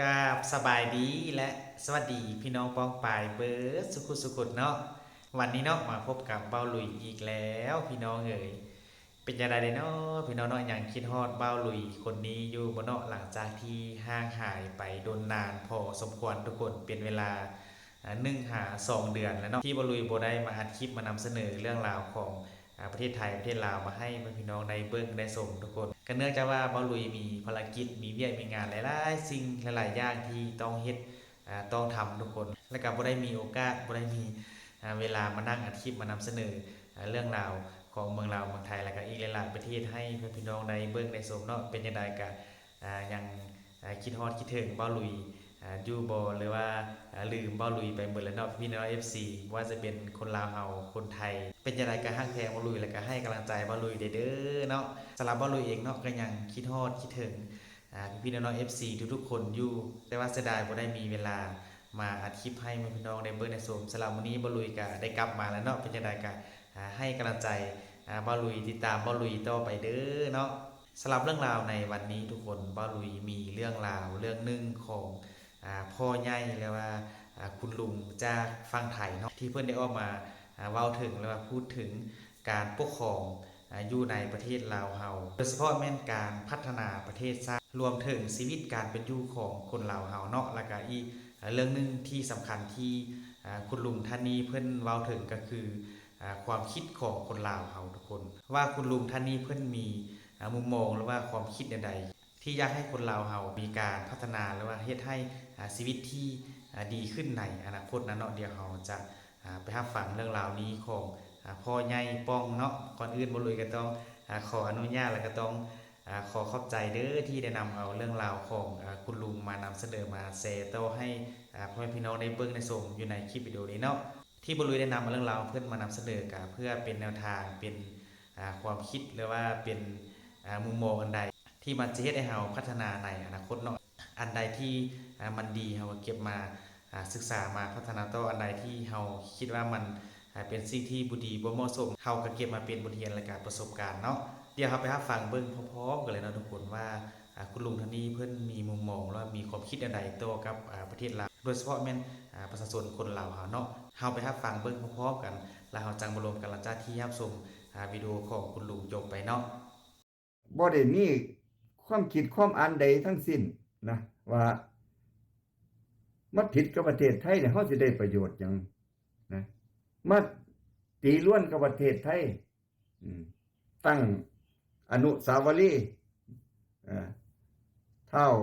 ກາບສະບາຍດີ ແລະ ສະຫວັດດີພີ່ນ້ອງປ້ອງປາຍເບິດສຸຂຸສຸຄົນເນາະ. ວັນນີ້ເນາະ ມາພົບກັບເບົາລຸຍອີກແລ້ວພີ່ນ້ອງເອີຍ. ເປັນຈັ່ງໃດເດເນາະພີ່ນ້ອງເນາະ, ຍັງຄິດຮອດເບົາລຸຍຄົນນີ້ຢູ່ບໍ່ເນາະ? ຫຼັງຈາກທີ່ຫ່າງຫາຍໄປດົນນານພໍສົມຄວນທຸກຄົນ ເປັນເວລາ ອາ ໜຶ່ງຫາສອງເດືອນແລ້ວເນາະ ທີ່ເບົາລຸຍບໍ່ໄດ້ມາອັດຄລິບມານຳສະເໜີເລື່ອງລາວຂອງ ອາ ປະເທດໄທ ປະເທດລາວ ມາໃຫ້ພີ່ນ້ອງໄດ້ເບິ່ງໄດ້ຊົມທຸກຄົນ. ກໍເນື່ອງຈາກວ່າເບົາລຸຍມີພາລະກິດ ມີວຽກມີງານຫຼາຍໆສິ່ງຫຼາຍໆຢ່າງທີ່ຕ້ອງເຮັດ ອາ ຕ້ອງທຳທຸກຄົນ ແລ້ວກໍບໍ່ໄດ້ມີໂອກາດ ບໍ່ໄດ້ມີ ອາ ເວລາມານັ່ງອັດຄລິບມານຳສະເໜີ ອາ ເລື່ອງລາວຂອງເມືອງລາວເມືອງໄທ ແລ້ວກໍອີກຫຼາຍໆປະເທດໃຫ້ພີ່ນ້ອງໄດ້ເບິ່ງໄດ້ຊົມເນາະ. ເປັນຈັ່ງໃດກໍ ອາ ຍັງ ອາ ຄິດຮອດຄິດເຖິງເບົາລຸຍ ອາ ຢູ່ບໍ່ ຫຼືວ່າ ອາ ລືມເບົາລຸຍໄປເບິດແລ້ວເນາະ ພີ່ນ້ອງເອັຟຊີ ບໍ່ວ່າຈະເປັນຄົນລາວເຮົາ ຄົນໄທ. ເປັນຈັ່ງໃດກໍຮັກແພງເບົາລຸຍ ແລ້ວກໍໃຫ້ກຳລັງໃຈເບົາລຸຍແດ່ເດີເນາະ. ສຳລັບເບົາລຸຍເອງເນາະ ກໍຍັງຄິດຮອດຄິດເຖິງ ອາ ພີ່ໆນ້ອງໆເອັຟຊີທຸກໆຄົນຢູ່ ແຕ່ວ່າເສຍດາຍບໍ່ໄດ້ມີເວລາມາອັດຄລິບໃຫ້ພີ່ນ້ອງໄດ້ເບິ່ງໄດ້ຊົມ. ສຳລັບມື້ນີ້ເບົາລຸຍກໍໄດ້ກັບມາແລ້ວເນາະ. ເປັນຈັ່ງໃດກໍ ອາ ໃຫ້ກຳລັງໃຈ ອາ ເບົາລຸຍ ຕິດຕາມເບົາລຸຍຕໍ່ໄປເດີເນາະ. ສຳລັບເລື່ອງລາວໃນວັນນີ້ທຸກຄົນ ເບົາລຸຍມີເລື່ອງລາວເລື່ອງໜຶ່ງຂອງ ອາ ພໍ່ໃຫຍ່ ຫຼືວ່າ ອາ ຄຸນລຸງຈາກຝັ່ງໄທເນາະ ທີ່ເພິ່ນໄດ້ອອກມາ ອາ ເວົ້າເຖິງ ຫຼືວ່າພູດເຖິງການປົກຄອງ ອາ ຢູ່ໃນປະເທດລາວເຮົາ ໂດຍສະເພາະແມ່ນການພັດທະນາປະເທດຊາດ ລວມເຖິງຊີວິດການເປັນຢູ່ຂອງຄົນລາວເຮົາເນາະ. ແລ້ວກະອີກ ອາ ເລື່ອງໜຶ່ງທີ່ສຳຄັນທີ່ ອາ ຄຸນລຸງທ່ານນີ້ເພິ່ນເວົ້າເຖິງກໍຄື ອາ ຄວາມຄິດຂອງຄົນລາວເຮົາທຸກຄົນ ວ່າຄຸນລຸງທ່ານນີ້ເພິ່ນມີ ອາ ມຸມມອງ ຫຼືວ່າຄວາມຄິດແນວໃດ ທີ່ຢາກໃຫ້ຄົນລາວເຮົາມີການພັດທະນາ ຫຼືວ່າເຮັດໃຫ້ ອາ ຊີວິດທີ່ ອາ ດີຂຶ້ນໃນອະນາຄົດນັ້ນເນາະ. ດຽວເຮົາຈະ ອາ ໄປຮັບຟັງເລື່ອງລາວນີ້ຂອງ ອາ ພໍ່ໃຫຍ່ປ້ອງເນາະ. ກ່ອນອື່ນເບົາລຸຍກໍຕ້ອງ ອາ ຂໍອະນຸຍາດ ແລ້ວກໍຕ້ອງ ອາ ຂໍຂອບໃຈເດີ ທີ່ໄດ້ນຳເອົາເລື່ອງລາວຂອງ ອາ ຄຸນລຸງມານຳສະເໜີ ມາແຊຕໍ່ໃຫ້ ອາ ພໍ່ແມ່ພີ່ນ້ອງໄດ້ເບິ່ງໄດ້ຊົມຢູ່ໃນຄລິບວິດີໂອນີ້ເນາະ. ທີ່ເບົາລຸຍໄດ້ນຳເອົາເລື່ອງລາວຂອງເພິ່ນມານຳສະເໜີ ກໍເພື່ອເປັນແນວທາງ ເປັນ ອາ ຄວາມຄິດ ຫຼືວ່າເປັນ ອາ ມຸມມອງອັນໃດ ທີ່ມັນຈະເຮັດໃຫ້ເຮົາພັດທະນາໃນອະນາຄົດເນາະ. ອັນໃດທີ່ ອາ ມັນດີ ເຮົາກໍເກັບມາ ອາ ສຶກສາມາພັດທະນາຕໍ່, ອັນໃດທີ່ເຮົາຄິດວ່າມັນ ອາ ເປັນສິ່ງທີ່ບໍ່ດີບໍ່ເໝາະສົມ ເຮົາກໍເກັບມາເປັນບົດຮຽນ ແລະກະປະສົບການເນາະ. ດຽວເຮົາໄປຮັບຟັງເບິ່ງພ້ອມໆກັນເລີຍເນາະທຸກຄົນ ວ່າ ອາ ຄຸນລຸງທ່ານນີ້ເພິ່ນມີມຸມມອງ ຫຼືວ່າມີຄວາມຄິດແນວໃດຕໍ່ກັບ ອາ ປະເທດລາວ ໂດຍສະເພາະແມ່ນ ອາ ປະຊາຊົນຄົນລາວເຮົາເນາະ. ເຮົາໄປຮັບຟັງເບິ່ງພ້ອມໆກັນ ແລ້ວເຮົາຈັ່ງມາລົມກັນ ຫຼັງຈາກທີ່ຮັບຊົມ ອາ ວິດີໂອຂອງຄຸນລຸງຈົບໄປເນາະ. ບໍ່ໄດ້ມີຄວາມຄິດຄວາມອ່ານໃດທັງສິ້ນນະ ວ່າມາຜິດກັບປະເທດໄທນີ້ ເຮົາຊິໄດ້ປະໂຫຍດຫຍັງນະ, ມາຕີລວນກັບປະເທດໄທ, ອືມ, ຕັ້ງອະນຸສາວະລີ, ເອີ, ທ້າວ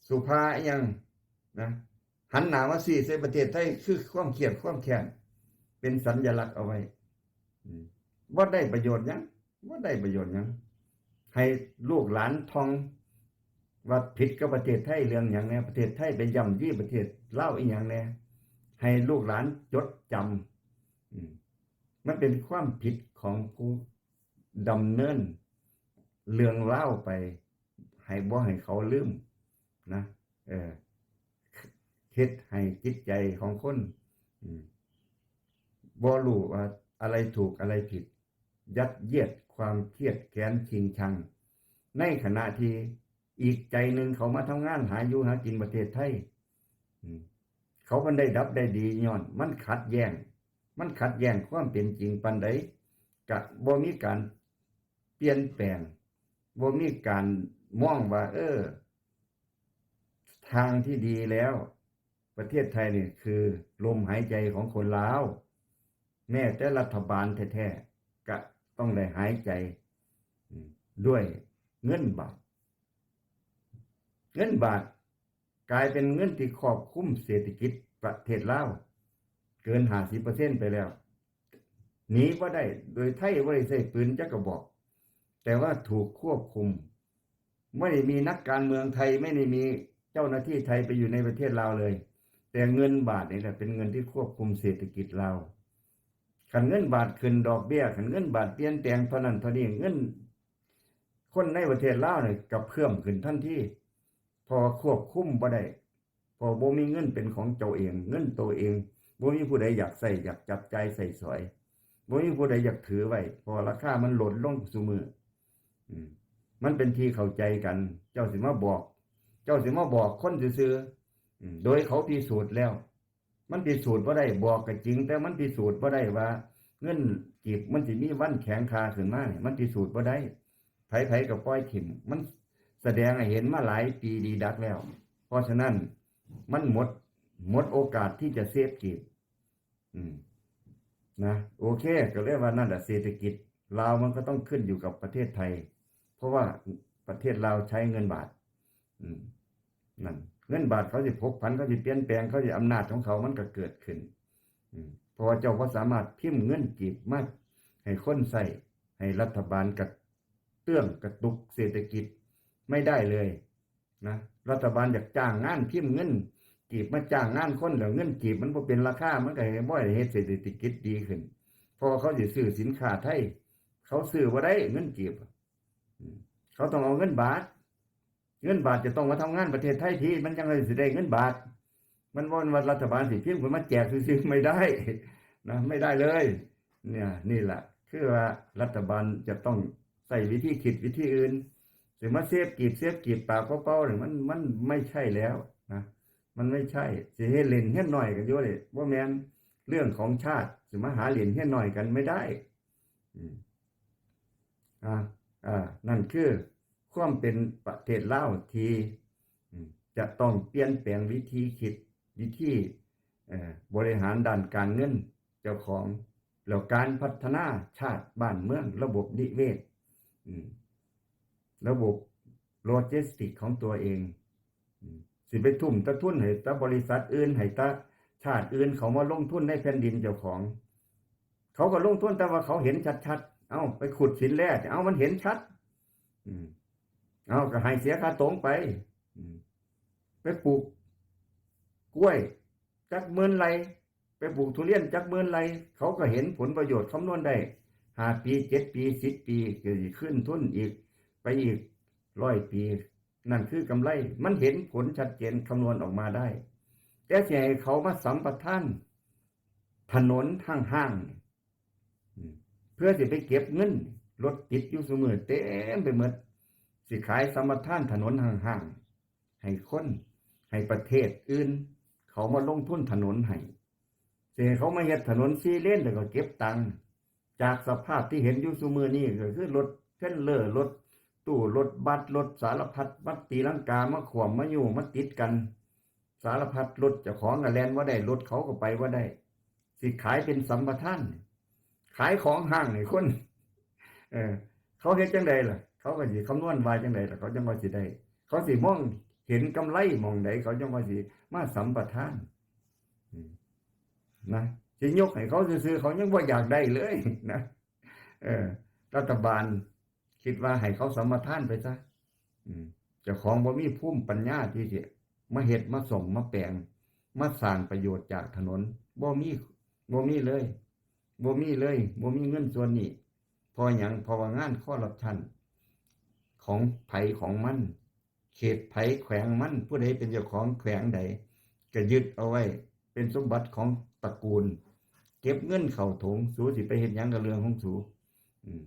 ສຸພາອີ່ຫຍັງນະ, ຫັນໜ້າມາຊີ້ໃສ່ປະເທດໄທ ຄືຄວາມຄຽດຄວາມແຄ້ນ ເປັນສັນຍະລັກເອົາໄວ້. ອືມ, ບໍ່ໄດ້ປະໂຫຍດຫຍັງ, ບໍ່ໄດ້ປະໂຫຍດຫຍັງ. ໃຫ້ລູກຫຼານທ່ອງວ່າຜິດກັບປະເທດໄທເລື່ອງຫຍັງແດ່, ປະເທດໄທໄປຢ້ຳຢີປະເທດລາວອີ່ຫຍັງແດ່, ໃຫ້ລູກຫຼານຈົດຈຳ. ອືມ, ມັນເປັນຄວາມຜິດຂອງຜູ້ດຳເນີນເລື່ອງລາວໄປ. ໃຫ້ ບໍ່ໃຫ້ເຂົາລືມນະ, ເອີ, ເຮັດໃຫ້ຈິດໃຈຂອງຄົນ, ອືມ, ບໍ່ຮູ້ວ່າອະໄລຖືກອະໄລຜິດ, ຍັດຍຽດຄວາມຄຽດແຄ້ນຊິງຊັງ, ໃນຂະນະທີ່ອີກໃຈໜຶ່ງເຂົາມາທຳງານຫາຢູ່ຫາກິນປະເທດໄທ, ອືມ, ເຂົາເພິ່ນໄດ້ດັບໄດ້ດີຍ້ອນມັນຂັດແຍ້ງ, ມັນຂັດແຍ້ງຄວາມເປັນຈິງປານໃດ, ກະບໍ່ມີການປ່ຽນແປງ, ບໍ່ມີການມອງວ່າ, ເອີ, ທາງທີ່ດີແລ້ວ, ປະເທດໄທນີ້ຄືລົມຫາຍໃຈຂອງຄົນລາວ, ແມ້ແຕ່ລັດຖະບານແທ້ໆ ກະຕ້ອງໄດ້ຫາຍໃຈ, ອືມ, ດ້ວຍເງິນບາດ. ເງິນບາດກາຍເປັນເງິນທີ່ຄວບຄຸມເສດຖະກິດປະເທດລາວເກີນຫ້າສິບເປີເຊັນໄປແລ້ວ. ໜີບໍ່ໄດ້, ໂດຍໄທບໍ່ໄດ້ໃຊ້ປືນຈັກກະບອກ, ແຕ່ວ່າຖືກຄວບຄຸມ. ບໍ່ໄດ້ມີນັກການເມືອງໄທ, ໄມ່ໄດ້ມີເຈົ້າໜ້າທີ່ໄທໄປຢູ່ໃນປະເທດລາວເລີຍ, ແຕ່ເງິນບາດນີ້ແຫຼະເປັນເງິນທີ່ຄວບຄຸມເສດຖະກິດລາວ. ຄັນເງິນບາດຂຶ້ນດອກເບ້ຍ, ຄັນເງິນບາດປ່ຽນແປງເທົ່ານັ້ນເທົ່ານີ້, ເງິນ ຄົນໃນປະເທດລາວນີ້ກະເພີ່ມຂຶ້ນທັນທີ, ເພາະວ່າຄວບຄຸມບໍ່ໄດ້, ເພາະບໍ່ມີເງິນເປັນຂອງເຈົ້າເອງ, ເງິນໂຕເອງ, ບໍ່ມີຜູ້ໃດຢາກໃຊ້, ຢາກຈັບຈ່າຍໃຊ້ສອຍ, ບໍ່ມີຜູ້ໃດຢາກຖືໄວ້, ເພາະວ່າລາຄາມັນລົດລົງຊຸມື້. ອືມ, ມັນເປັນທີ່ເຂົ້າໃຈກັນ, ເຈົ້າຊິມາບອກ ເຈົ້າຊິມາບອກຄົນຊື່ໆ ອາ ໂດຍເຂົາພິສູດແລ້ວ. ມັນພິສູດບໍ່ໄດ້, ບອກກໍຈິງ, ແຕ່ມັນພິສູດບໍ່ໄດ້ວ່າເງິນກີບມັນຊິມີວັນແຂງຄ່າຂຶ້ນມານີ້ ມັນພິສູດບໍ່ໄດ້. ໃຜໆກໍປ່ອຍຖິ້ມ, ມັນສະແດງໃຫ້ເຫັນມາຫຼາຍປີດີດັກແລ້ວ. ເພາະສະນັ້ນ ມັນໝົດ, ໝົດໂອກາດທີ່ຈະເຊຟກີບ. ອືມ ນະ ໂອເຄ ກໍເລີຍວ່ານັ້ນລະ ເສດຖະກິດລາວມັນກໍຕ້ອງຂຶ້ນຢູ່ກັບປະເທດໄທ ເພາະວ່າປະເທດລາວໃຊ້ເງິນບາດ. ອືມ ນັ້ນ ເງິນບາດເຂົາຊິພົກຜັນ, ເຂົາຊິປ່ຽນແປງ, ເຂົາຊິ ອຳນາດຂອງເຂົາມັນກໍເກີດຂຶ້ນ. ອືມ ເພາະວ່າເຈົ້າບໍ່ສາມາດພິມເງິນກີບມາໃຫ້ຄົນໃຊ້, ໃຫ້ລັດຖະບານກະເຕື້ອງກະຕຸກເສດຖະກິດໄມ່ໄດ້ເລີຍ. ນະ ລັດຖະບານຢາກຈ້າງງານພິມເງິນກີບມາຈ້າງງານຄົນ ແລ້ວເງິນກີບມັນບໍ່ເປັນລາຄາ ມັນກໍເຮັດ ບໍ່ໃຫ້ເຮັດເສດຖະກິດດີຂຶ້ນ ເພາະວ່າເຂົາຊິຊື້ສິນຄ້າໄທ ເຂົາຊື້ບໍ່ໄດ້ເງິນກີບ. ອືມ ເຂົາຕ້ອງເອົາເງິນບາດ, ເງິນບາດຈະຕ້ອງມາທຳງານປະເທດໄທພີ້ ມັນຈັ່ງຊິໄດ້ເງິນບາດ. ມັນບໍ່ແມ່ນວ່າລັດຖະບານຊິພິມຂຶ້ນມາແຈກຊື່ໆ ໄມ່ໄດ້ນະ ໄມ່ໄດ້ເລີຍ. ເນຍ ນີ້ລະ ຄືວ່າລັດຖະບານຈະຕ້ອງໃຊ້ວິທີຄິດວິທີອື່ນ. ຊິມາເຊຟກີບ ເຊຟກີບປາກເປົ່າໆນີ້ ມັນ ມັນໄມ່ໃຊ່ແລ້ວນະ ມັນໄມ່ໃຊ່. ຊິເຮັດຫຼິ້ນຮຽນໜ້ອຍກັນຢູ່ນີ້ ບໍ່ແມ່ນເລື່ອງຂອງຊາດ, ຊິມາຫາຫຼິ້ນຮຽນໜ້ອຍກັນໄມ່ໄດ້. ອືມ ອ່າ ອ່າ ນັ້ນຄືຄວາມເປັນປະເທດລາວທີ່ ອືມ ຈະຕ້ອງປ່ຽນແປງວິທີຄິດ ວິທີ ເອີ ບໍລິຫານດ້ານການເງິນເຈົ້າຂອງ ແລ້ວການພັດທະນາຊາດບ້ານເມືອງ ລະບົບນິເວດ ອືມ ລະບົບໂລຈິສຕິກຂອງຕົວເອງ. ອືມ ຊິໄປທຸ່ມແຕ່ທຶນໃຫ້ແຕ່ບໍລິສັດອື່ນ ໃຫ້ແຕ່ຊາດອື່ນເຂົ້າມາລົງທຶນໃນແຜ່ນດິນເຈົ້າຂອງ. ເຂົາກໍລົງທຶນ ແຕ່ວ່າເຂົາເຫັນຊັດໆ. ເອົ້າ ໄປຂຸດສິນແຮ່ ເອົ້າ ມັນເຫັນຊັດ. ອືມ ເອົາ ກໍໃຫ້ເສຍຄ່າຕົງໄປ. ອືມ ໄປປູກກ້ວຍຈັກໝື່ນໄຮ່ ໄປປູກທຸລຽນຈັກໝື່ນໄຮ່ ເຂົາກໍເຫັນຜົນປະໂຫຍດ ຄຳນວນໄດ້ ຫ້າປີ ເຈັດປີ ສິບປີ ກໍຊິຄືນທຶນອີກ ໄປອີກຮ້ອຍປີ. ນັ້ນຄືກຳໄລ ມັນເຫັນຜົນຊັດເຈນ ຄຳນວນອອກມາໄດ້. ແຕ່ຊິໃຫ້ເຂົາມາສຳປະທານຖະໜົນຮ້າງໆ ອືມ ເພື່ອຊິໄປເກັບເງິນ ລົດຕິດຢູ່ຊຸມື້ເຕັມໄປໝົດ. ຊິຂາຍສຳປະທານຖະໜົນຮ້າງໆ ໃຫ້ຄົນ ໃຫ້ປະເທດອື່ນເຂົາມາລົງທຶນຖະໜົນໃຫ້. ຊິໃຫ້ເຂົາມາເຮັດຖະໜົນສີ່ເລນ ແລ້ວກໍເກັບຕັງ. ຈາກສະພາບທີ່ເຫັນຢູ່ຊຸມື້ນີ້ ກໍຄືລົດເທຣນເລີ ລົດຕູ້ ລົດບັສ ລົດສາລະພັດ ມາຕີລັງກາ ມາຂວ້ຳ ມາຍູ້ ມາຕິດກັນ ສາລະພັດ. ລົດເຈົ້າຂອງກໍແລ່ນບໍ່ໄດ້ ລົດເຂົາກໍໄປບໍ່ໄດ້. ຊິຂາຍເປັນສຳປະທານ ຂາຍຂອງຮ້າງໃຫ້ຄົນ. ເອີ ເຂົາເຮັດຈັ່ງໃດລະ? ເຂົາກໍຊິຄຳນວນວ່າຈັ່ງໃດລະ? ເຂົາຈັ່ງວ່າຊິໄດ້ ເຂົາຊິມອງເຫັນກຳໄລໝ່ອງໃດ ເຂົາຈັ່ງວ່າຊິມາສຳປະທານ. ອືມ ນະ ຊິຍົກໃຫ້ເຂົາຊື່ໆ ເຂົາຍັງບໍ່ຢາກໄດ້ເລີຍນະ. ເອີ ລັດຖະບານຄິດວ່າໃຫ້ເຂົາສຳປະທານໄປຊະ. ອືມ ເຈົ້າຂອງບໍ່ມີພູມປັນຍາທີ່ຊິມາເຮັດ ມາສ້ອມ ມາແປງ ມາສ້າງປະໂຫຍດຈາກຖະໜົນ. ບໍ່ມີ ບໍ່ມີເລີຍ ບໍ່ມີເລີຍ ບໍ່ມີເງິນສ່ວນນີ້. ເພາະຫຍັງ? ເພາະວ່າງານຄໍຣັບຊັນຂອງໃຜຂອງມັນ. ເຂດໃຜແຂວງມັນ ຜູ້ໃດເປັນເຈົ້າຂອງແຂວງໃດ ກໍຍຶດເອົາໄວ້ເປັນສົມບັດຂອງຕະກູນ. ເກັບເງິນເຂົ້າຖົງ ສູຊິໄປເຮັດຫຍັງກໍເລື່ອງຂອງສູ. ອືມ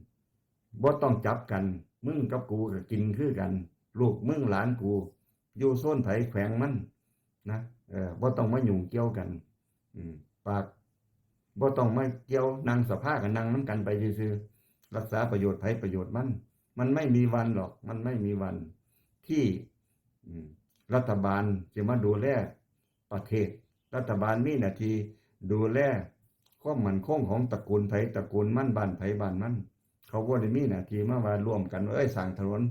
ບໍ່ຕ້ອງຈັບກັນ ມຶງກັບກູກໍກິນຄືກັນ ລູກມຶງຫຼານກູ ຢູ່ໂຊນໃຜແຂວງມັນນະ. ເອີ ບໍ່ຕ້ອງມາຫຍຸ້ງກ່ຽວກັນ. ອືມ ປາກ ບໍ່ຕ້ອງມາກ່ຽວ ນັ່ງສະພາກໍນັ່ງນຳກັນໄປຊື່ໆ ລັກສາປະໂຫຍດໃຜປະໂຫຍດມັນ. ມັນໄມ່ມີວັນຫຼອກ ມັນໄມ່ມີວັນທີ່ ອືມ ລັດຖະບານຊິມາດູແລປະເທດ. ລັດຖະບານມີໜ້າທີ່ດູແລຄວາມໝັ້ນຄົງຂອງຕະກູນໃຜຕະກູນມັນ ບ້ານໃຜບ້ານມັນ. ເຂົາບໍ່ໄດ້ມີໜ້າທີ່ມາວ່າຮ່ວມກັນວ່າ ເອີຍ ສ້າງຖະໜົນ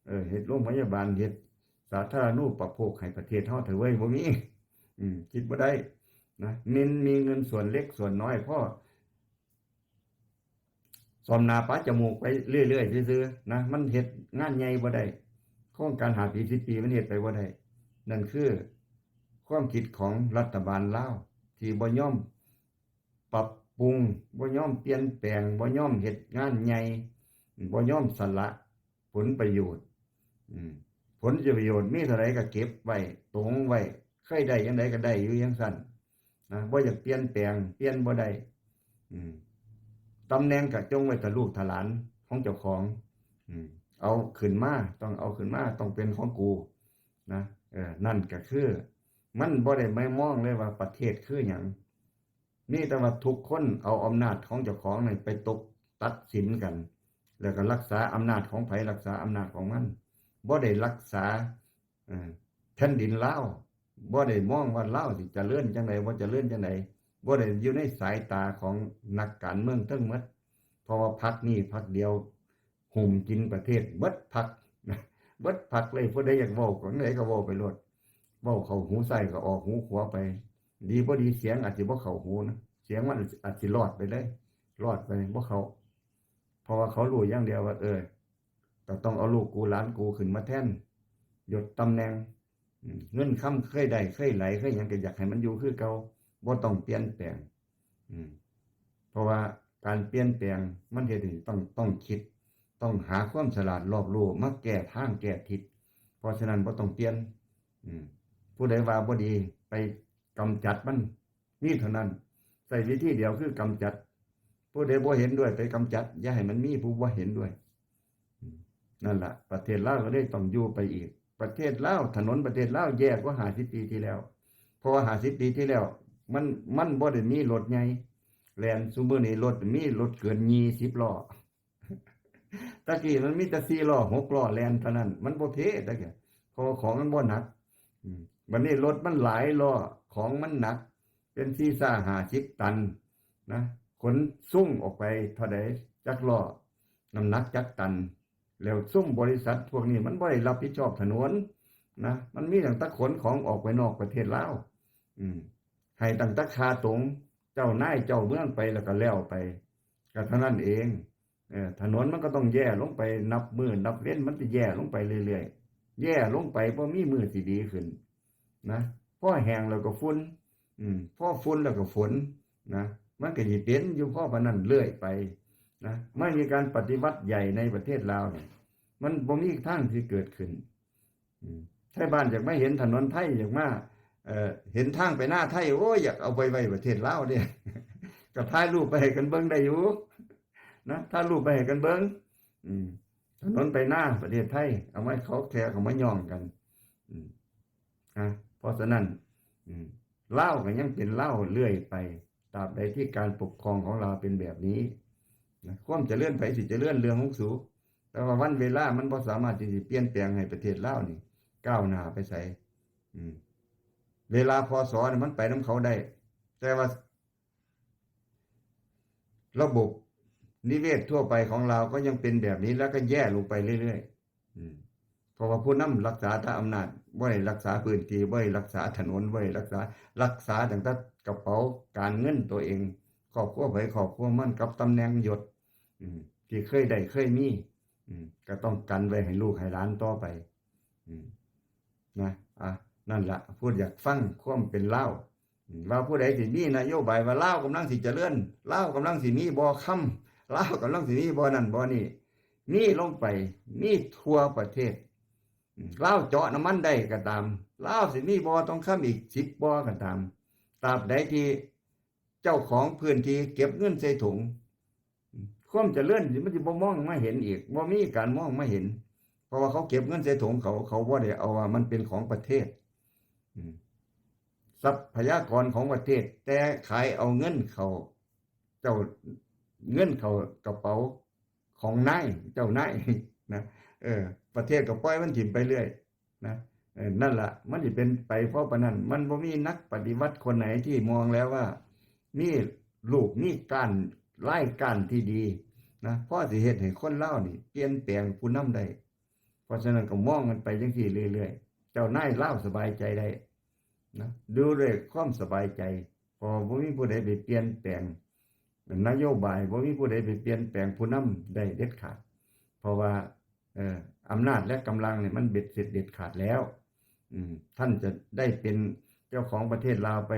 ເອີ ເຮັດໂຮງພະຍາບານ ເຮັດສາທາລະນູປະໂພກໃຫ້ປະເທດເຮົາເຖາະເວີຍ ບໍ່ມີ. ອືມ ຄິດບໍ່ໄດ້ນະ. ແມ່ນມີເງິນສ່ວນເລັກສ່ວນນ້ອຍພໍສ້ອມໜ້າປະຈະມູກໄປເລື້ອຍໆຊື່ໆນະ ມັນເຮັດງານໃຫຍ່ບໍ່ໄດ້. ໂຄງການຫ້າປີ ສິບປີ ມັນເຮັດໄປບໍ່ໄດ້. ນັ້ນຄືຄວາມຄິດຂອງລັດຖະບານລາວ ທີ່ບໍ່ຍອມ ປັບປຸງ, ບໍ່ຍອມປ່ຽນແປງ, ບໍ່ຍອມເຮັດງານໃຫຍ່, ບໍ່ຍອມສະຫຼະຜົນປະໂຫຍດ. ອືມ ຜົນປະໂຫຍດມີເທົ່າໃດກໍເກັບໄວ້, ຕົງໄວ້, ເຄີຍໄດ້ຈັ່ງໃດກໍໄດ້ຢູ່ຈັ່ງຊັ້ນນະ, ບໍ່ຢາກປ່ຽນແປງ, ປ່ຽນບໍ່ໄດ້. ອືມ ຕຳແໜ່ງກໍຈົ່ງໄວ້ແຕ່ລູກແຕ່ຫຼານຂອງເຈົ້າຂອງ. ອືມ ເອົາຂຶ້ນມາ, ຕ້ອງເອົາຂຶ້ນມາ, ຕ້ອງເປັນຂອງກູ. ນະ ເອີ ນັ້ນກໍຄື ມັນບໍ່ໄດ້ໄປມອງເລີຍວ່າປະເທດຄືຫຍັງ ມີແຕ່ວ່າທຸກຄົນເອົາອຳນາດຂອງເຈົ້າຂອງນັ້ນໄປຕົກຕັດສິນກັນ ແລ້ວກໍລັກສາອຳນາດຂອງໃຜ ລັກສາອຳນາດຂອງມັນ ບໍ່ໄດ້ລັກສາ ເອີ ແຜ່ນດິນລາວ ບໍ່ໄດ້ມອງວ່າລາວຊິຈະເລີນຈັ່ງໃດ ບໍ່ຈະເລີນຈັ່ງໃດ ບໍ່ໄດ້ຢູ່ໃນສາຍຕາຂອງນັກການເມືອງເທິງໝົດ ເພາະວ່າພັກນີ້ພັກດຽວ ຫຸ້ມກິນປະເທດເບິດພັກ ເບິດພັກເລີຍ ຜູ້ໃດຢາກເວົ້າຈັ່ງໃດກໍເວົ້າໄປໂລດ ເວົ້າເຂົ້າຫູຊ້າຍກໍອອກຫູຂວາໄປ ດີບໍ່ດີສຽງອາດຊິບໍ່ເຂົ້າຫູນະ ສຽງມັນອາດຊິລອດໄປເລີຍ ລອດໄປບໍ່ເຂົ້າ ເພາະວ່າເຂົາຮູ້ຢ່າງດຽວວ່າ ເອີ ກໍຕ້ອງເອົາລູກກູຫຼານກູຂຶ້ນມາແທນ ຍົດຕຳແໜ່ງ ອືມ ເງິນຄຳເຄີຍໄດ້ເຄີຍໄຫຼເຄີຍຫຍັງ ກໍຢາກໃຫ້ມັນຢູ່ຄືເກົ່າ ບໍ່ຕ້ອງປ່ຽນແປງ ອືມ ເພາະວ່າການປ່ຽນແປງມັນເຮັດໃຫ້ຕ້ອງ ຕ້ອງຄິດ ຕ້ອງຫາຄວາມສະຫຼາດລອບຮູ້ມາແກ້ທາງແກ້ທິດ ເພາະສະນັ້ນບໍ່ຕ້ອງປ່ຽນ ອືມ ຜູ້ໃດວ່າບໍ່ດີໄປກຳຈັດມັນ ມີເທົ່ານັ້ນ ໃຊ້ວິທີດຽວຄືກຳຈັດ ຜູ້ໃດບໍ່ເຫັນດ້ວຍໄປກຳຈັດ ຢ່າໃຫ້ມັນມີຜູ້ບໍ່ເຫັນດ້ວຍ ອືມ ນັ້ນລະ ປະເທດລາວກໍເລີຍຕ້ອງຢູ່ໄປອີກ ປະເທດລາວ ຖະໜົນປະເທດລາວແຍ່ກວ່າຫ້າສິບປີທີ່ແລ້ວ ເພາະວ່າຫ້າສິບປີທີ່ແລ້ວ ມັນ ມັນບໍ່ໄດ້ມີລົດໃຫຍ່ແລ່ນ ຊຸມື້ນີ້ລົດ ມີລົດເກີນຍີ່ສິບລໍ້ ແຕ່ກີ້ມັນມີແຕ່ສີ່ລໍ້ຫົກລໍ້ແລ່ນເທົ່ານັ້ນ ມັນບໍ່ເພແຕ່ກີ້ ເພາະວ່າຂອງມັນບໍ່ໜັກ ອືມ ບັດນີ້ລົດມັນຫຼາຍລໍ້ ຂອງມັນໜັກ ເປັນສີ່ສິບຫ້າສິບຕັນນະ ຂົນສົ່ງອອກໄປເທົ່າໃດຈັກລໍ້ ນ້ຳໜັກຈັກຕັນ ແລ້ວຊຸມບໍລິສັດພວກນີ້ມັນບໍ່ໄດ້ຮັບຜິດຊອບຖະໜົນນະ ມັນມີຕັ້ງແຕ່ຂົນຂອງອອກໄປນອກປະເທດລາວ ອືມ ໃຫ້ຕັ້ງແຕ່ຄ່າຕົງເຈົ້ານາຍເຈົ້າເມືອງໄປ ແລ້ວກໍແລ້ວໄປ ກໍເທົ່ານັ້ນເອງ ເອີ ຖະໜົນມັນກໍຕ້ອງແຍ່ລົງໄປ ນັບມື້ນັບເວັນມັນຈະແຍ່ລົງໄປເລື້ອຍໆ ແຍ່ລົງໄປ ບໍ່ມີມື້ຊິດີຂຶ້ນນະ ພໍແຫ້ງແລ້ວກໍຝຸ່ນ ອືມ ພໍຝຸ່ນແລ້ວກໍຝົນນະ ມັນກໍຊິເປັນຢູ່ພໍປານນັ້ນເລື້ອຍໄປນະ ມັນມີການປະຕິວັດໃຫຍ່ໃນປະເທດລາວນີ້ ມັນບໍ່ມີທາງທີ່ເກີດຂຶ້ນ ອືມ ໄທບ້ານຢາກມາເຫັນຖະໜົນໄທ ຢາກມາ ເອີ ເຫັນທາງໄປນາໄທ ໂອ້ຍ ຢາກເອົາໄປໄວ້ປະເທດລາວເດ້ ກໍຖ່າຍຮູບໄປໃຫ້ກັນເບິ່ງໄດ້ຢູ່ນະ ຖ່າຍຮູບໄປໃຫ້ກັນເບິ່ງ ອືມ ຖະໜົນໄປນາປະເທດໄທ ເອົາມາເຂົາແຂກເຂົາມາຍ້ອງກັນ ອືມ ນະ ເພາະສະນັ້ນ ອືມ ລາວກໍຍັງເປັນລາວເລື້ອຍໄປ ຕາບໃດທີ່ການປົກຄອງຂອງລາວເປັນແບບນີ້ນະ ຄວາມຈະເລີນໃຜຊິຈະເລີນເລື່ອງຂອງສູ ແຕ່ວ່າວັນເວລາມັນບໍ່ສາມາດທີ່ຊິປ່ຽນແປງໃຫ້ປະເທດລາວນີ້ກ້າວໜ້າໄປໃສ ອືມ ເວລາ ພ.ສ. ນີ້ມັນໄປນຳເຂົາໄດ້ ແຕ່ວ່າລະບົບນິເວດທົ່ວໄປຂອງລາວກໍຍັງເປັນແບບນີ້ ແລ້ວກໍແຍ່ລົງໄປເລື້ອຍໆ ອືມ ເພາະວ່າຜູ້ນຳລັກສາແຕ່ອຳນາດ ບໍ່ໄດ້ລັກສາພື້ນທີ່ ບໍ່ໄດ້ລັກສາຖະໜົນ ບໍ່ໄດ້ລັກສາ ລັກສາຕັ້ງແຕ່ກະເປົາການເງິນຕົວເອງ ຄອບຄົວໃຜຄອບຄົວມັນ ກັບຕຳແໜ່ງຍົດ ອືມ ທີ່ເຄີຍໄດ້ເຄີຍມີ ອືມ ກໍຕ້ອງກັນໄວ້ໃຫ້ລູກໃຫ້ຫຼານຕໍ່ໄປ ອືມ ນະ ອ່າ ນັ້ນລະ ຜູ້ຢາກຟັງຄວາມເປັນລາວ ອືມ ວ່າຜູ້ໃດຊິມີນະໂຍບາຍວ່າລາວກຳລັງຊິຈະເລີນ ລາວກຳລັງຊິມີບໍ່ຄຳ ລາວກຳລັງຊິມີບໍ່ນັ້ນບໍ່ນີ້ ມີລົງໄປ ມີທົ່ວປະເທດ ອືມ ລາວເຈາະນ້ຳມັນໄດ້ກໍຕາມ ລາວຊິມີບໍ່ທອງຄຳອີກສິບບໍ່ກໍຕາມ ຕາບໃດທີ່ເຈົ້າຂອງພື້ນທີ່ເກັບເງິນໃສ່ຖົງ ຄວາມຈະເລີນມັນຊິບໍ່ມອງມາເຫັນອີກ ບໍ່ມີການມອງມາເຫັນ ເພາະວ່າເຂົາເກັບເງິນໃສ່ຖົງເຂົາ ເຂົາບໍ່ໄດ້ເອົາວ່າມັນເປັນຂອງປະເທດ ອືມ ຊັບພະຍາກອນຂອງປະເທດ ແຕ່ຂາຍເອົາເງິນເຂົ້າ ເຈົ້າ ເງິນເຂົ້າກະເປົາຂອງນາຍ ເຈົ້ານາຍນະ ເອີ ປະເທດກໍປ່ອຍມັນຖິ້ມໄປເລື້ອຍ ນະ ເອີ ນັ້ນລະ ມັນຊິເປັນໄປເພາະປານນັ້ນ ມັນບໍ່ມີນັກປະຕິວັດຄົນໃດທີ່ມອງແລ້ວວ່າ ມີລູກມີກ້ານ ລາຍກ້ານທີ່ດີນະ ພໍຊິເຮັດໃຫ້ຄົນລາວນີ້ປ່ຽນແປງຜູ້ນຳໄດ້ ເພາະສະນັ້ນກໍມອງກັນໄປຈັ່ງຊີ້ເລື້ອຍໆ ເຈົ້ານາຍລາວສະບາຍໃຈໄດ້ນະ ຢູ່ດ້ວຍຄວາມສະບາຍໃຈ ເພາະວ່າບໍ່ມີຜູ້ໃດໄປປ່ຽນແປງນະໂຍບາຍ ບໍ່ມີຜູ້ໃດໄປປ່ຽນແປງຜູ້ນຳໄດ້ເດັດຂາດ ເພາະວ່າ ເອີ ອຳນາດ ແລະ ກຳລັງນີ້ມັນເບັດເສັດເດັດຂາດແລ້ວ ອືມ ທ່ານຈະໄດ້ເປັນເຈົ້າຂອງປະເທດລາວໄປ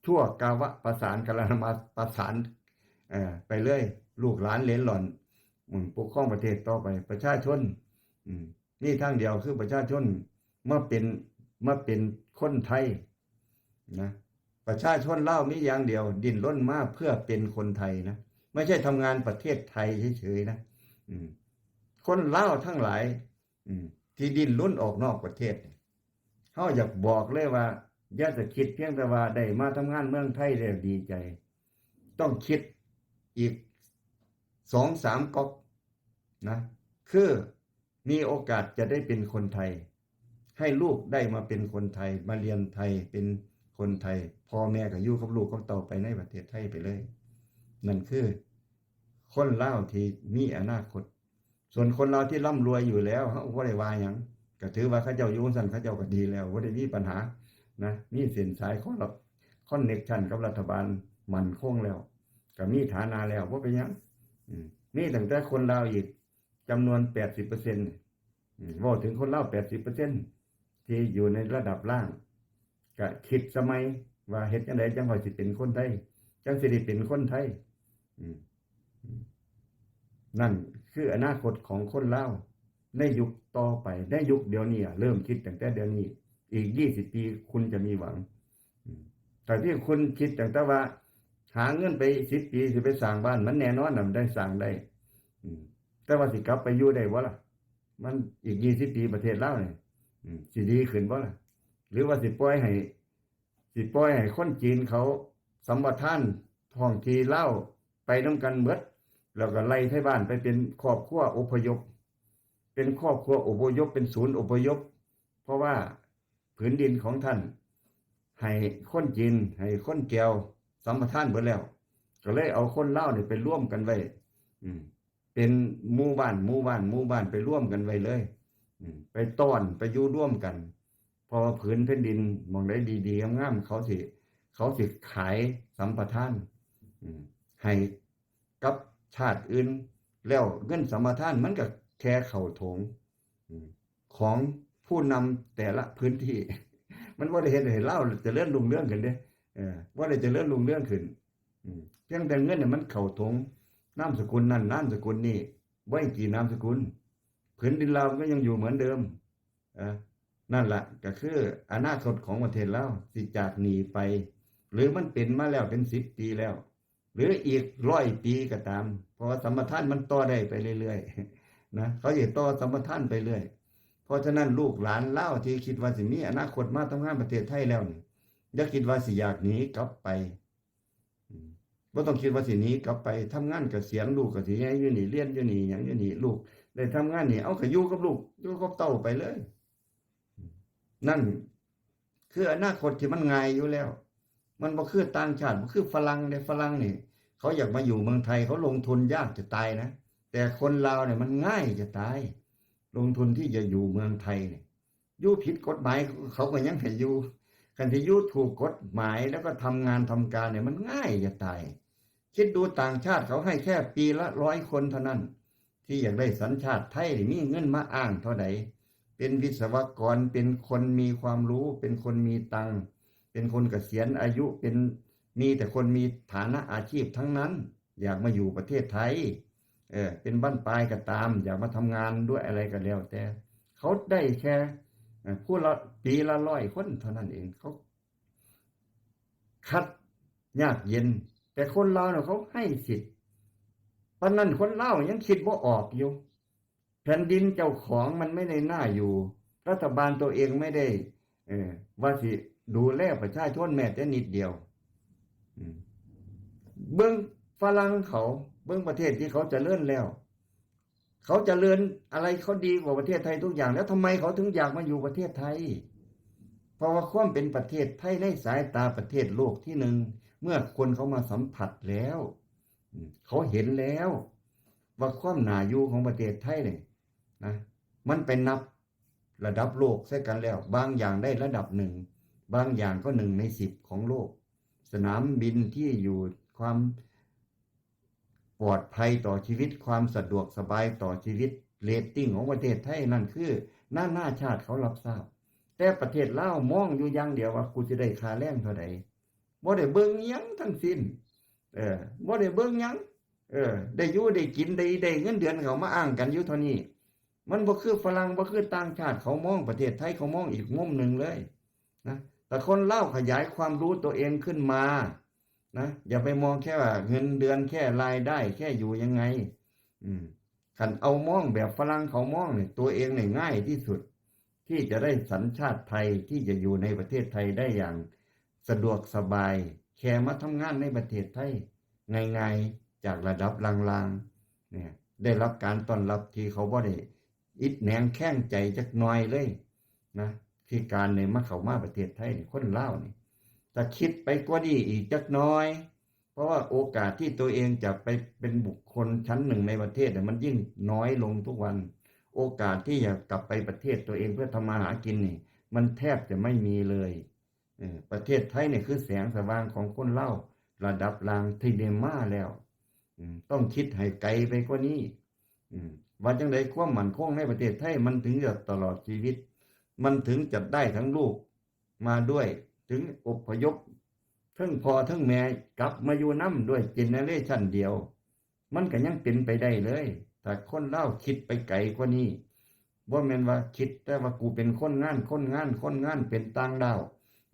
ທົ່ວກາວະປະສານ ກາລະມາປະສານ ເອີ ໄປເລີຍ ລູກຫຼານເຫຼນຫຼອນ ອືມ ປົກຄອງປະເທດຕໍ່ໄປ ປະຊາຊົນ ອືມ ມີທາງດຽວຄືປະຊາຊົນມາເປັນ ມາເປັນຄົນໄທນະ ປະຊາຊົນລາວມີຢ່າງດຽວ ດີ້ນລົນມາເພື່ອເປັນຄົນໄທນະ ໄມ່ໃຊ່ທຳງານປະເທດໄທເສີຍໆນະ ອືມ ຄົນລາວທັງຫຼາຍ ອືມ ທີ່ດີ້ນລົນອອກນອກປະເທດນີ້ ເຮົາຢາກບອກເລີຍວ່າ ຢ່າຈະຄິດພຽງແຕ່ວ່າໄດ້ມາທຳງານເມືອງໄທແລ້ວດີໃຈ, ຕ້ອງຄິດອີກສອງສາມກັອກນະ ຄືມີໂອກາດຈະໄດ້ເປັນຄົນໄທ, ໃຫ້ລູກໄດ້ມາເປັນຄົນໄທ, ມາຮຽນໄທ, ເປັນຄົນໄທ, ພໍ່ແມ່ກໍຢູ່ກັບລູກກັບເຕົ້າໄປໃນປະເທດໄທໄປເລີຍ. ນັ້ນຄືຄົນລາວທີ່ມີອະນາຄົດ. ສ່ວນຄົນລາວທີ່ລ່ຳລວຍຢູ່ແລ້ວ ເຮົາກໍບໍ່ໄດ້ວ່າຫຍັງ, ກໍຖືວ່າເຂົາເຈົ້າຢູ່ຊັ້ນ ເຂົາເຈົ້າກໍດີແລ້ວ, ບໍ່ໄດ້ມີບັນຫານະ, ມີເສັ້ນສາຍຄອນເນັກຊັນກັບລັດຖະບານໝັ້ນຄົງແລ້ວ, ກໍມີຖານະແລ້ວ, ບໍ່ເປັນຫຍັງ. ອືມ ມີຕັ້ງແຕ່ຄົນລາວອີກຈຳນວນແປດສິບເປີເຊັນ ອືມ ເວົ້າເຖິງຄົນລາວແປດສິບເປີເຊັນ ທີ່ຢູ່ໃນລະດັບລ່າງ ກະຄິດສະໄໝວ່າເຮັດຈັ່ງໃດຈັ່ງຂ້ອຍຊິເປັນຄົນໄທ, ຈັ່ງຊິໄດ້ເປັນຄົນໄທ. ອືມ ອືມ ນັ້ນຄືອະນາຄົດຂອງຄົນລາວໃນຍຸກຕໍ່ໄປ, ໃນຍຸກດຽວນີ້. ເລີ່ມຄິດຕັ້ງແຕ່ດຽວນີ້, ອີກຊາວປີຄຸນຈະມີຫວັງ. ອືມ ຖ້າທີ່ຄຸນຄິດຕັ້ງແຕ່ວ່າຫາເງິນໄປສິບປີ ຊິໄປສ້າງບ້ານ, ມັນແນ່ນອນນະ ມັນໄດ້ສ້າງໄດ້. ອືມ ແຕ່ວ່າຊິກັບໄປຢູ່ໄດ້ບໍ່ລະ? ມັນອີກຊາວປີປະເທດລາວນີ້ ອືມ ຊິດີຂຶ້ນບໍ່ລະ? ຫຼືວ່າຊິປ່ອຍໃຫ້ ຊິປ່ອຍໃຫ້ຄົນຈີນເຂົາສຳປະທານທ້ອງທີ່ລາວໄປນຳກັນເໝິດ, ແລ້ວກໍໄລ່ໄທບ້ານໄປເປັນຄອບຄົວອົບພະຍົບ, ເປັນຄອບຄົວອົບພະຍົບ, ເປັນສູນອົບພະຍົບ, ເພາະວ່າຜືນດິນຂອງທ່ານໃຫ້ຄົນຈີນ, ໃຫ້ຄົນແກວສຳປະທານເບິດແລ້ວ, ກໍເລີຍເອົາຄົນລາວນີ້ໄປລວມກັນໄວ້. ອືມ ເປັນໝູ່ບ້ານ ໝູ່ບ້ານ ໝູ່ບ້ານ ໄປລວມກັນໄວ້ເລີຍ. ອືມ ໄປຕ້ອນ ໄປຢູ່ລວມກັນ, ເພາະວ່າຜືນແຜ່ນດິນໝ່ອງໃດດີໆ ງາມໆ ເຂົາຊິ ເຂົາຊິຂາຍສຳປະທານ ອືມ ໃຫ້ກັບຊາດອື່ນ, ແລ້ວເງິນສຳປະທານມັນກໍແຄ່ເຂົ້າຖົງ ອືມ ຂອງຜູ້ນຳແຕ່ລະພື້ນທີ່. ມັນບໍ່ໄດ້ເຮັດໃຫ້ລາວຈະເລີນຮຸ່ງເຮືອງຂຶ້ນເດ້, ເອີ ບໍ່ໄດ້ຈະເລີນຮຸ່ງເຮືອງຂຶ້ນ. ອືມ ພຽງແຕ່ເງິນນີ້ມັນເຂົ້າຖົງນາມສະກຸນນັ້ນ ນາມສະກຸນນີ້, ບໍ່ໃຫ້ກີນາມສະກຸນ, ຜືນດິນລາວກໍຍັງຢູ່ເໝືອນເດີມ. ເອີ ນັ້ນລະກໍຄືອະນາຄົດຂອງປະເທດລາວ ຊິຈາກນີ້ໄປ ຫຼືມັນເປັນມາແລ້ວເປັນສິບປີແລ້ວ ຫຼືອີກຮ້ອຍປີກໍຕາມ, ເພາະວ່າສຳປະທານມັນຕໍ່ໄດ້ໄປເລື້ອຍໆນະ, ເຂົາຊິຕໍ່ສຳປະທານໄປເລື້ອຍ. ເພາະສະນັ້ນ ລູກຫຼານລາວທີ່ຄິດວ່າຊິມີອະນາຄົດມາທຳງານປະເທດໄທແລ້ວນີ້ ຢ່າຄິດວ່າຊິຢາກໜີກັບໄປ. ອືມ ບໍ່ຕ້ອງຄິດວ່າຊິໜີກັບໄປ, ທຳງານກະສຽນ ລູກກໍຊິໃຫຍ່ຢູ່ນີ້, ຮຽນຢູ່ນີ້, ຫຍັງຢູ່ນີ້, ລູກໄດ້ທຳງານນີ້, ເອົາ ກໍຢູ່ກັບລູກ ຢູ່ກັບເຕົ້າໄປເລີຍ. ອືມ ນັ້ນຄືອະນາຄົດທີ່ມັນງ່າຍຢູ່ແລ້ວ, ມັນບໍ່ຄືຕ່າງຊາດ, ບໍ່ຄືຝຣັ່ງເດ້. ຝຣັ່ງນີ້ເຂົາຢາກມາຢູ່ເມືອງໄທ ເຂົາລົງທຶນຍາກຈະຕາຍນະ, ແຕ່ຄົນລາວນີ້ມັນງ່າຍຈະຕາຍ ລົງທຶນທີ່ຈະຢູ່ເມືອງໄທນີ້. ຢູ່ຜິດກົດໝາຍເຂົາກໍຍັງໃຫ້ຢູ່, ຄັນຊິຢູ່ຖືກກົດໝາຍແລ້ວກໍທຳງານທຳການນີ້ ມັນງ່າຍຈະຕາຍ. ຄິດດູ ຕ່າງຊາດເຂົາໃຫ້ແຄ່ປີລະຮ້ອຍຄົນເທົ່ານັ້ນ ທີ່ຢາກໄດ້ສັນຊາດໄທນີ້ ມີເງິນມາອ້າງເທົ່າໃດ, ເປັນວິສະວະກອນ, ເປັນຄົນມີຄວາມຮູ້, ເປັນຄົນມີຕັງ, ເປັນຄົນກະສຽນອາຍຸ, ເປັນ ມີແຕ່ຄົນມີຖານະອາຊີບທັງນັ້ນ ຢາກມາຢູ່ປະເທດໄທ, ເອີ ເປັນບັ້ນປາຍກໍຕາມ, ຢາກມາທຳງານດ້ວຍອະໄລກໍແລ້ວແຕ່, ເຂົາໄດ້ແຄ່ ເອີ ຜູ້ລະ ປີລະຮ້ອຍຄົນເທົ່ານັ້ນເອງ. ເຂົາຄັດຍາກເຢັນ, ແຕ່ຄົນລາວນະ ເຂົາໃຫ້ສິດ. ປານນັ້ນຄົນລາວຍັງຄິດບໍ່ອອກຢູ່. ແຜ່ນດິນເຈົ້າຂອງມັນໄມ່ໄດ້ໜ້າຢູ່, ລັດຖະບານຕົວເອງໄມ່ໄດ້ ເອີ ວ່າຊິດູແລປະຊາຊົນແມ້ແຕ່ນິດດຽວ. ອືມ ເບິ່ງຝຣັ່ງເຂົາ, ເບິ່ງປະເທດທີ່ເຂົາຈະເລີນແລ້ວ, ເຂົາຈະເລີນອະໄລ ເຂົາດີກວ່າປະເທດໄທທຸກຢ່າງ, ແລ້ວທຳໄມເຂົາເຖິງຢາກມາຢູ່ປະເທດໄທ? ເພາະວ່າຄວາມເປັນປະເທດໄທໃນສາຍຕາປະເທດໂລກທີໜຶ່ງ ເມື່ອຄົນເຂົາມາສຳຜັດແລ້ວ ອືມ ເຂົາເຫັນແລ້ວວ່າຄວາມໜ້າຢູ່ຂອງປະເທດໄທນີ້ນະ ມັນໄປນັບລະດັບໂລກໃສ່ກັນແລ້ວ, ບາງຢ່າງໄດ້ລະດັບໜຶ່ງ, ບາງຢ່າງກໍໜຶ່ງໃນສິບຂອງໂລກ. ສະໜາມບິນທີ່ຢູ່, ຄວາມປອດໄພຕໍ່ຊີວິດ, ຄວາມສະດວກສະບາຍຕໍ່ຊີວິດ, ເຣດຕິງຂອງປະເທດໄທນັ້ນຄືນານາຊາດເຂົາຮັບຊາບ, ແຕ່ປະເທດລາວມອງຢູ່ຢ່າງດຽວວ່າ ກູຊິໄດ້ຄ່າແຮງເທົ່າໃດ. ບໍ່ໄດ້ເບິ່ງອີ່ຫຍັງທັງສິ້ນ. ເອີ ບໍ່ໄດ້ເບິ່ງຫຍັງ. ເອີ ໄດ້ຢູ່ໄດ້ກິນ ໄດ້ ໄດ້ເງິນເດືອນເຂົາມາອ້າງກັນຢູ່ເທົ່ານີ້. ມັນບໍ່ຄືຝຣັ່ງ ບໍ່ຄືຕ່າງຊາດ, ເຂົາມອງປະເທດໄທ ເຂົາມອງອີກມຸມໜຶ່ງເລີຍນະ. ແຕ່ຄົນລາວຂະຫຍາຍຄວາມຮູ້ຕົວເອງຂຶ້ນມານະ, ຢ່າໄປມອງແຄ່ວ່າເງິນເດືອນ ແຄ່ລາຍໄດ້ ແຄ່ຢູ່ຍັງໄງ. ອືມ ຄັນເອົາມອງແບບຝຣັ່ງເຂົາມອງນີ້ ຕົວເອງນີ້ງ່າຍທີ່ສຸດ ທີ່ຈະໄດ້ສັນຊາດໄທ ທີ່ຈະຢູ່ໃນປະເທດໄທໄດ້ຢ່າງສະດວກສະບາຍ ແຄ່ມາທຳງານໃນປະເທດໄທງ່າຍໆ ຈາກລະດັບລ່າງໆ ນີ້ ໄດ້ຮັບການຕ້ອນຮັບທີ່ເຂົາບໍ່ໄດ້ອິດແໜງແຄງໃຈຈັກໜ່ອຍເລີຍນະ ທີ່ການໄດ້ມາເຂົ້າມາປະເທດໄທນີ້ ຄົນລາວນີ້ ຖ້າຄິດໄປກວ່ານີ້ອີກຈັກໜ່ອຍ ເພາະວ່າໂອກາດທີ່ຕົວເອງຈະໄປເປັນບຸກຄົນຊັ້ນໜຶ່ງໃນປະເທດນ່ະ ມັນຍິ່ງນ້ອຍລົງທຸກວັນ. ໂອກາດທີ່ຈະກັບໄປປະເທດຕົວເອງເພື່ອທຳມາຫາກິນນີ້ ມັນແທບຈະໄມ່ມີເລີຍ. ເອີ ປະເທດໄທນີ້ຄືແສງສະຫວ່າງຂອງຄົນລາວລະດັບລ່າງທີ່ໄດ້ມາແລ້ວ. ອືມ ຕ້ອງຄິດໃຫ້ໄກໄປກວ່ານີ້. ອືມ ວ່າຈັ່ງໃດຄວາມໝັ້ນຄົງໃນປະເທດໄທມັນເຖິງຈະຕະຫຼອດຊີວິດ, ມັນເຖິງຈະໄດ້ທັງລູກມາດ້ວຍ, ເຖິງອົບພະຍົບ ເຖິງພໍ່ເຖິງແມ່ກັບມາຢູ່ນຳດ້ວຍເຈເນເຣຊັນດຽວ, ມັນກໍຍັງເປັນໄປໄດ້ເລີຍ. ຖ້າຄົນລາວຄິດໄປໄກກວ່ານີ້, ບໍ່ແມ່ນວ່າຄິດແຕ່ວ່າ ກູເປັນຄົນງານ, ຄົນງານ, ຄົນງານ, ເປັນຕ່າງດ້າວ,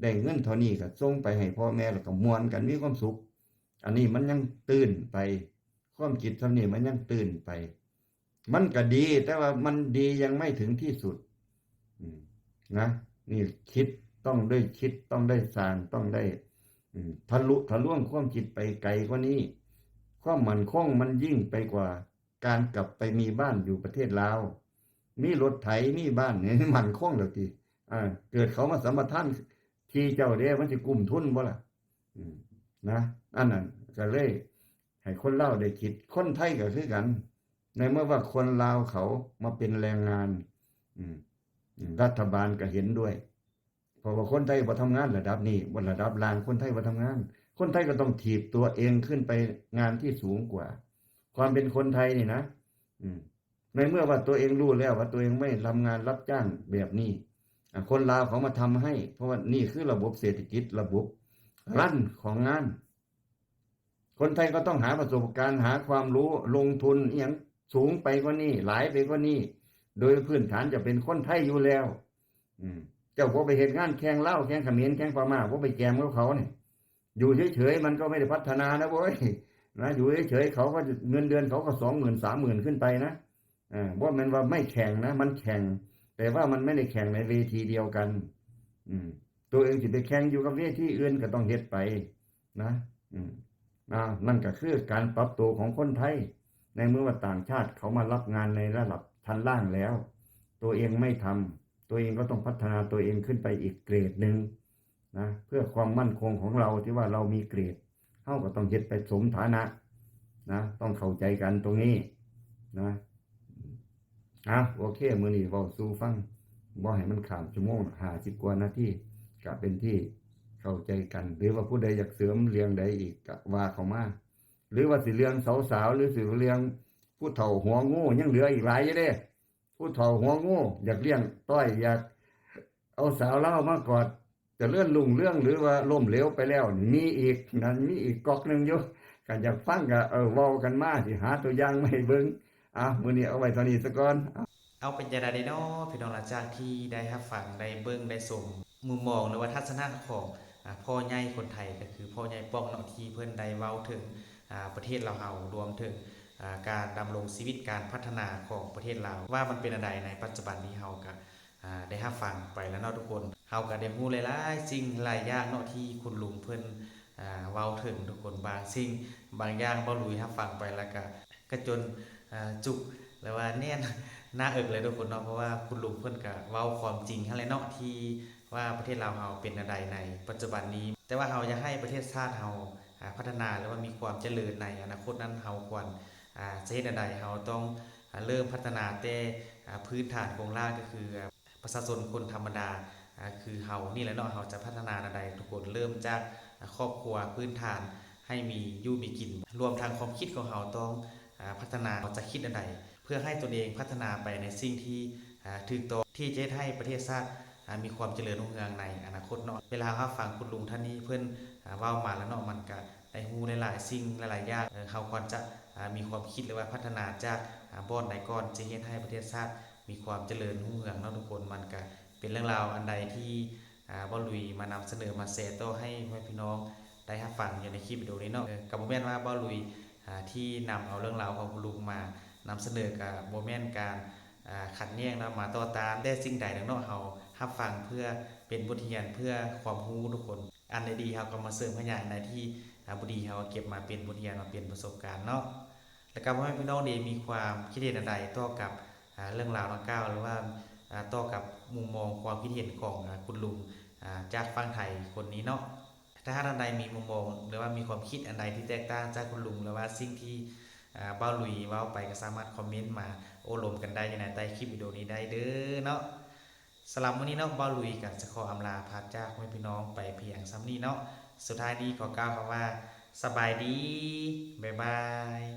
ໄດ້ເງິນເທົ່ານີ້ກໍສົ່ງໄປໃຫ້ພໍ່ແມ່ ແລ້ວກໍມ່ວນກັນມີຄວາມສຸກ. ອັນນີ້ມັນຍັງຕື່ນໄປ, ຄວາມຄິດສ່ຳນີ້ມັນຍັງຕື່ນໄປ. ມັນກໍດີ, ແຕ່ວ່າມັນດີຍັງໄມ່ເຖິງທີ່ສຸດ. ອືມ ນະ, ນີ້ຄິດ, ຕ້ອງໄດ້ຄິດ, ຕ້ອງໄດ້ສ້າງ, ຕ້ອງໄດ້, ອືມ, ທະລຸທະລວງຄວາມຄິດໄປໄກກວ່ານີ້. ຄວາມໝັ້ນຄົງມັນຍິ່ງໄປກວ່າ ການກັບໄປມີບ້ານຢູ່ປະເທດລາວ, ມີລົດໄຖ, ມີບ້ານ, ໝັ້ນຄົງແລ້ວຕິ? ອາ, ເກີດເຂົາມາສຳປະທານທີ່ເຈົ້າເດ້, ມັນຊິກຸ້ມທຶນບໍ່ລະ? ອືມ, ນະ, ອັນນັ້ນກໍເລີຍໃຫ້ຄົນລາວໄດ້ຄິດ. ຄົນໄທກໍຄືກັນ, ໃນເມື່ອວ່າຄົນລາວເຂົາມາເປັນແຮງງານ, ອືມ, ອືມ, ລັດຖະບານກໍເຫັນດ້ວຍ. ເພາະວ່າຄົນໄທບໍ່ທຳງານລະດັບນີ້, ບໍ່ລະດັບລ່າງ, ຄົນໄທບໍ່ທຳງານ, ຄົນໄທກໍຕ້ອງຖີບຕົວເອງຂຶ້ນໄປງານທີ່ສູງກວ່າ. ຄວາມເປັນຄົນໄທນີ້ນະ, ອືມ, ໃນເມື່ອວ່າຕົວເອງຮູ້ແລ້ວວ່າຕົວເອງໄມ່ທຳງານຮັບຈ້າງແບບນີ້, ອາ, ຄົນລາວເຂົາມາທຳໃຫ້, ເພາະວ່ານີ້ຄືລະບົບເສດຖະກິດ, ລະບົບຣັນຂອງງານ. ຄົນໄທກໍຕ້ອງຫາປະສົບການ, ຫາຄວາມຮູ້, ລົງທຶນອີ່ຫຍັງສູງໄປກວ່ານີ້, ຫຼາຍໄປກວ່ານີ້, ໂດຍພື້ນຖານຈະເປັນຄົນໄທຢູ່ແລ້ວ. ອືມ, ເຈົ້າບໍ່ໄປເຮັດງານແຂ່ງລາວ, ແຂ່ງຂະເໝນ, ແຂ່ງພະມ້າ, ບໍ່ໄປແຈມກັບເຂົານີ້, ຢູ່ເສຍໆ ມັນກໍໄມ່ໄດ້ພັດທະນານະເວີຍ, ນະ, ຢູ່ເສຍໆ ເຂົາກໍເງິນເດືອນເຂົາກໍສອງໝື່ນ ສາມໝື່ນຂຶ້ນໄປນະ. ເອີ, ບໍ່ແມ່ນວ່າໄມ່ແຂງນະ, ມັນແຂງ, ແຕ່ວ່າມັນໄມ່ໄດ້ແຂງໃນເວທີດຽວກັນ. ອືມ, ຕົວເອງຊິໄປແຂ່ງຢູ່ກັບເວທີອື່ນກໍຕ້ອງເຮັດໄປນະ. ອືມ, ອາ, ນັ້ນກໍຄືການປັບໂຕຂອງຄົນໄທ, ໃນເມື່ອວ່າຕ່າງຊາດເຂົາມາຮັບງານໃນລະດັບຊັ້ນລ່າງແລ້ວ, ຕົວເອງໄມ່ທຳ, ຕົວເອງກໍຕ້ອງພັດທະນາຕົວເອງຂຶ້ນໄປອີກເກຣດໜຶ່ງ. ນະ, ເພື່ອຄວາມໝັ້ນຄົງຂອງເຮົາ ທີ່ວ່າເຮົາມີເກຣດ, ເຮົາກໍຕ້ອງເຮັດໄປສົມຖານະນະ, ຕ້ອງເຂົ້າໃຈກັນຕົງນີ້ນະ. ອາ, ໂອເຄ, ມື້ນີ້ເວົ້າສູ່ຟັງ, ບໍ່ໃຫ້ມັນຂ້າມຊົ່ວໂມງ, ຫ້າສິບກວ່ານາທີ, ກະເປັນທີ່ເຂົ້າໃຈກັນ. ຫຼືວ່າຜູ້ໃດຢາກເສີມເລື່ອງໃດອີກ ກະວ່າເຂົ້າມາ, ຫຼືວ່າຊິເລື່ອງສາວໆ ຫຼືຊິເລື່ອງຜູ້ເຖົ້າຫົວງູ, ຍັງເຫຼືອອີກຫຼາຍຢູ່ເດ້. ຜູ້ເຖົ້າຫົວງູ ຢາກລ້ຽງຕ້ອຍ, ຢາກເອົາສາວລາວມາກອດ ຈະເລີນຮຸ່ງເຮືອງ ຫຼືວ່າລົ້ມເຫຼວໄປແລ້ວນີ້ ມີອີກນະ, ມີອີກກອກໜຶ່ງຢູ່. ຄັນຢາກຟັງກໍ ເອີ ເວົ້າກັນມາ, ຊິຫາຕົວຢ່າງມາໃຫ້ເບິ່ງ. ອາ, ມື້ນີ້ເອົາໄວ້ເທົ່ານີ້ສາກ່ອນ. ເອົາ, ເປັນຈັ່ງໃດເນາະ ພີ່ນ້ອງ, ຫຼັງຈາກທີ່ໄດ້ຮັບຟັງ, ໄດ້ເບິ່ງ, ໄດ້ຊົມມຸມມອງ ຫຼືວ່າທັດສະນະຂອງ ອາ, ພໍ່ໃຫຍ່ຄົນໄທ, ກໍຄືພໍ່ໃຫຍ່ປ້ອງເນາະ, ທີ່ເພິ່ນໄດ້ເວົ້າເຖິງ ອາ, ປະເທດລາວເຮົາ, ລວມເຖິງ ອາ, ການດຳລົງຊີວິດ, ການພັດທະນາຂອງປະເທດລາວ ວ່າມັນເປັນແນວໃດໃນປັດຈຸບັນນີ້, ເຮົາກໍ ອາ ໄດ້ຮັບຟັງໄປແລ້ວເນາະທຸກຄົນ. ເຮົາກໍໄດ້ຮູ້ຫຼາຍໆສິ່ງຫຼາຍຢ່າງເນາະ ທີ່ຄຸນລຸງເພິ່ນ ອາ ເວົ້າເຖິງທຸກຄົນ. ບາງສິ່ງບາງຢ່າງ ເບົາລຸຍຮັບຟັງໄປແລ້ວກໍ ກະຈົນ ອາ ຈຸກ ຫຼືວ່າແໜ້ນໜ້າເອິກເລີຍທຸກຄົນເນາະ, ເພາະວ່າຄຸນລຸງເພິ່ນກໍເວົ້າຄວາມຈິງຫັ້ນແຫຼະເນາະ ທີ່ວ່າປະເທດລາວເຮົາເປັນແນວໃດໃນປັດຈຸບັນນີ້. ແຕ່ວ່າເຮົາຢາກໃຫ້ປະເທດຊາດເຮົາ ອາ ພັດທະນາ ຫຼືວ່າມີຄວາມຈະເລີນໃນອະນາຄົດນັ້ນ ເຮົາຄວນ ອາ ຈະເຮັດແນວໃດ? ເຮົາຕ້ອງ ອາ ເລີ່ມພັດທະນາແຕ່ ອາ ພື້ນຖານໂຄງລ່າງ ກໍຄື ອາ ປະຊາຊົນຄົນທຳມະດາ ອາ ຄືເຮົານີ້ແຫຼະເນາະ. ເຮົາຈະພັດທະນາແນວໃດ? ທຸກຄົນເລີ່ມຈາກ ອາ ຄອບຄົວພື້ນຖານໃຫ້ມີຢູ່ມີກິນ, ລວມທັງຄວາມຄິດຂອງເຮົາຕ້ອງ ອາ ພັດທະນາ, ເຮົາຈະຄິດແນວໃດເພື່ອໃຫ້ຕົນເອງພັດທະນາໄປໃນສິ່ງທີ່ ອາ ຖືກຕ້ອງ ທີ່ຈະເຮັດໃຫ້ປະເທດຊາດ ອາ ມີຄວາມຈະເລີນຮຸ່ງເຮືອງໃນອະນາຄົດເນາະ. ເວລາເຮົາຟັງຄຸນລຸງທ່ານນີ້ເພິ່ນ ອາ ເວົ້າມາແລ້ວເນາະ, ມັນກະໄດ້ຮູ້ຫຼາຍໆສິ່ງຫຼາຍໆຢ່າງ. ເອີ ເຮົາຄວນຈະ ອາ ມີຄວາມຄິດ ຫຼືວ່າພັດທະນາຈາກ ອາ ບ່ອນໃດກ່ອນ ຈະເຮັດໃຫ້ປະເທດຊາດມີຄວາມຈະເລີນຮຸ່ງເຮືອງເນາະທຸກຄົນ. ມັນກະເປັນເລື່ອງລາວອັນໃດທີ່ ອາ ເບົາລຸຍມານຳສະເໜີ ມາແຊຕໍ່ໃຫ້ພໍ່ແມ່ພີ່ນ້ອງໄດ້ຮັບຟັງຢູ່ໃນຄລິບວິດີໂອນີ້ເນາະ. ເອີ ກໍບໍ່ແມ່ນວ່າເບົາລຸຍ ອາ ທີ່ນຳເອົາເລື່ອງລາວຂອງຄຸນລຸງມາ ນຳສະເໜີກໍບໍ່ແມ່ນການ ອ່າ ຂັດແຍ້ງເນາະ ມາຕໍ່ຕ້ານແຕ່ສິ່ງໃດດອກເນາະ. ເຮົາຮັບຟັງເພື່ອເປັນບົດຮຽນ ເພື່ອຄວາມຮູ້ທຸກຄົນ. ອັນໃດດີເຮົາກໍມາເສີມຂະຫຍາຍ, ອັນໃດທີ່ ອ່າ ບໍ່ດີເຮົາກໍເກັບມາເປັນບົດຮຽນ, ມາເປັນປະສົບການເນາະ. ແລ້ວກໍພໍ່ແມ່ພີ່ນ້ອງເດ ມີຄວາມຄິດເຫັນອັນໃດຕໍ່ກັບ ອ່າ ເລື່ອງລາວດັ່ງກ່າວ ຫຼືວ່າ ອ່າ ຕໍ່ກັບມຸມມອງຄວາມຄິດເຫັນຂອງ ອ່າ ຄຸນລຸງ ອ່າ ຈາກຝັ່ງໄທຄົນນີ້ເນາະ? ຖ້າຫາກທ່ານໃດມີມຸມມອງ ຫຼືວ່າມີຄວາມຄິດອັນໃດທີ່ແຕກຕ່າງຈາກຄຸນລຸງ ຫຼືວ່າສິ່ງທີ່ ອ່າ ບ່າວລຸຍເວົ້າໄປ ກໍສາມາດຄອມເມັນມາໂອ້ລົມກັນໄດ້ຢູ່ໃນໃຕ້ຄລິບວິດີໂອນີ້ໄດ້ເດີເນາະ. ສຳລັບມື້ນີ້ເນາະ ບ່າວລຸຍກໍຈະຂໍອຳລາພາກຈາກພໍ່ແມ່ພີ່ນ້ອງໄປພຽງສ່ຳນີ້ເນາະ. ສຸດທ້າຍນີ້ຂໍກ່າວຄຳວ່າ ສະບາຍດີ ບາຍບາຍ.